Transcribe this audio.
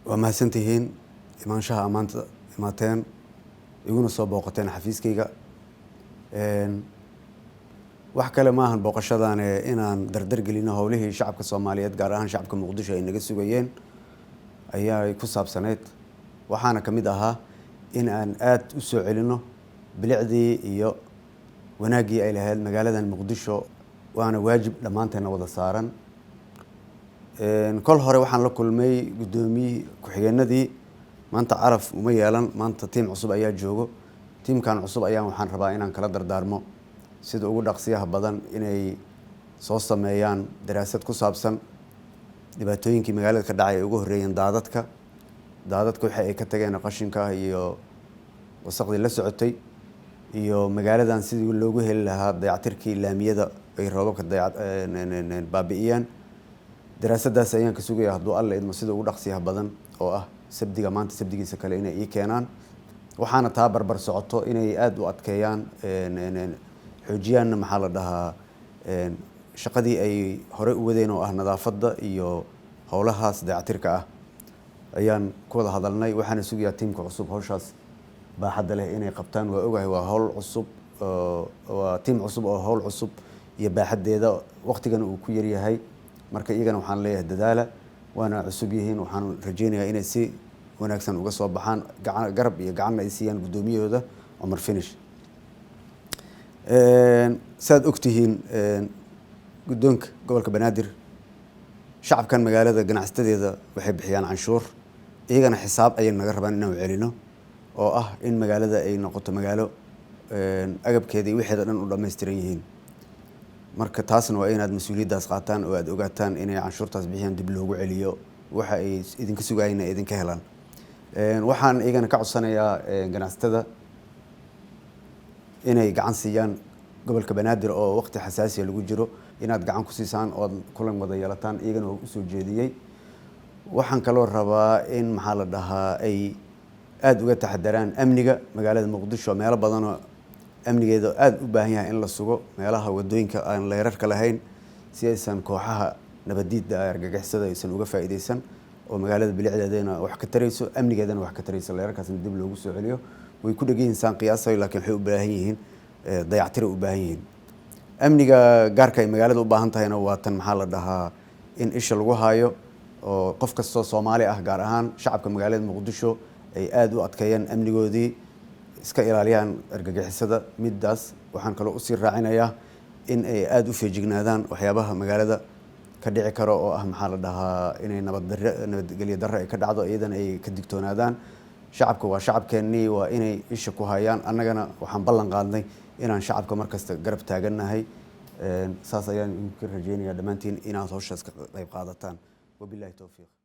Waa mahadsantihiin imaanshaha maanta imaateen, iguna soo booqateen xafiiskayga. Wax kale maahan booqashadane inaan dardar gelino howlihii shacabka Soomaaliyeed, gaar ahaan shacabka Muqdisho, ay naga sugayeen ayay ku saabsaneyd. Waxaana ka mid ahaa in aan aada u soo celino bilicdii iyo wanaaggii ay lahayd magaaladan Muqdisho, waana waajib dhammaanteena wada saaran. Kol hore waxaan la kulmay guddoomiye ku-xigeenadii. Maanta caraf uma yeelan, maanta tiim cusub ayaa joogo. Tiimkan cusub ayaan waxaan rabaa inaan kala dardaarmo sida ugu dhaqsiyaha badan inay soo sameeyaan daraasad ku saabsan dhibaatooyinkii magaalada ka dhacay ay ugu horreeyeen daadadka. Daadadka waxa ay ka tageen qashinka iyo wasaqdii la socotay, iyo magaaladan sidii loogu heli lahaa dayactirkii laamiyada ay roobabka baabi'iyeen. Daraasaddaas ayaan ka sugaya, hadduu Alla idmo, sida ugu dhaqsiyaha badan oo ah Sabdiga maanta Sabdigiisa kale inay ii keenaan. Waxaana taa barbar socoto inay aada u adkeeyaan, xoojiyaanna, maxaa la dhahaa, shaqadii ay horey u wadeen oo ah nadaafadda iyo howlahaas dayactirka ah ayaan ku wada hadalnay. Waxaana sugayaa tiimka cusub hawshaas baaxadda leh inay qabtaan. Waa ogahay, waa howl cusub, waa tiim cusub oo howl cusub iyo baaxaddeeda waqtigana uu ku yaryahay. Marka iyagana waxaan leeyahay dadaala, waana cusub yihiin. Waxaan rajeynayaa inay si wanaagsan uga soo baxaan, garab iyo gacanna ay siiyaan guddoomiyahooda Cumar Finish. Saad ogtihiin, guddoonka gobolka Banaadir, shacabkan magaalada ganacsatadeeda waxay bixiyaan canshuur. Iyagana xisaab ayay naga rabaan inaan celino oo ah in magaalada ay noqoto magaalo agabkeeda iyo wixeeda dhan u dhammaystiran yihiin. Marka taasna waa inaad mas-uuliyaddaas qaataan oo aad ogaataan inay canshuurtaas bixiyaan, dib loogu celiyo waxa ay idinka sugayeen ay idinka helaan. Waxaan iyagana ka codsanayaa ganacsatada inay gacan siiyaan gobolka Banaadir oo waqti xasaasiya lagu jiro, inaad gacan ku siisaan oo aad kulan wada yeelataan. Iyagana waa usoo jeediyey. Waxaan kaloo rabaa in, maxaa la dhahaa, ay aada uga taxadaraan amniga magaalada Muqdisho. Meelo badanoo amnigeeda aada u baahan yahay in la sugo, meelaha wadooyinka aan leerarka lahayn, si aysan kooxaha nabadiidda argagixisada aysan uga faa'iideysan, oo magaalada bilicdeedana wax ka tarayso, amnigeedana wax ka tarayso. Leerarkaasna dib loogu soo celiyo. Way ku dhegan yihiin saan qiyaasayo, laakiin waxay u baahan yihiin dayactiray u baahan yihiin. Amniga gaarka ay magaalada u baahan tahayna waa tan, maxaa la dhahaa, in isha lagu haayo oo qof kastoo Soomaali ah, gaar ahaan shacabka magaalada Muqdisho, ay aada u adkeeyaan amnigoodii, iska ilaaliyaan argagixisada. Middaas waxaan kaloo usii raacinayaa in ay aada u feejignaadaan waxyaabaha magaalada ka dhici karo oo ah, maxaa la dhahaa, inay nabaddarre, nabadgelyo darre ay ka dhacdo, iyadana ay ka digtoonaadaan. Shacabka waa shacabkeennii, waa inay isha ku hayaan. Annagana waxaan ballan qaadnay inaan shacabka markasta garab taagannahay. Saas ayaan idinka rajeynayaa dhammaantiin inaad hawshaas ka qayb qaadataan. Wabillahi towfiiq.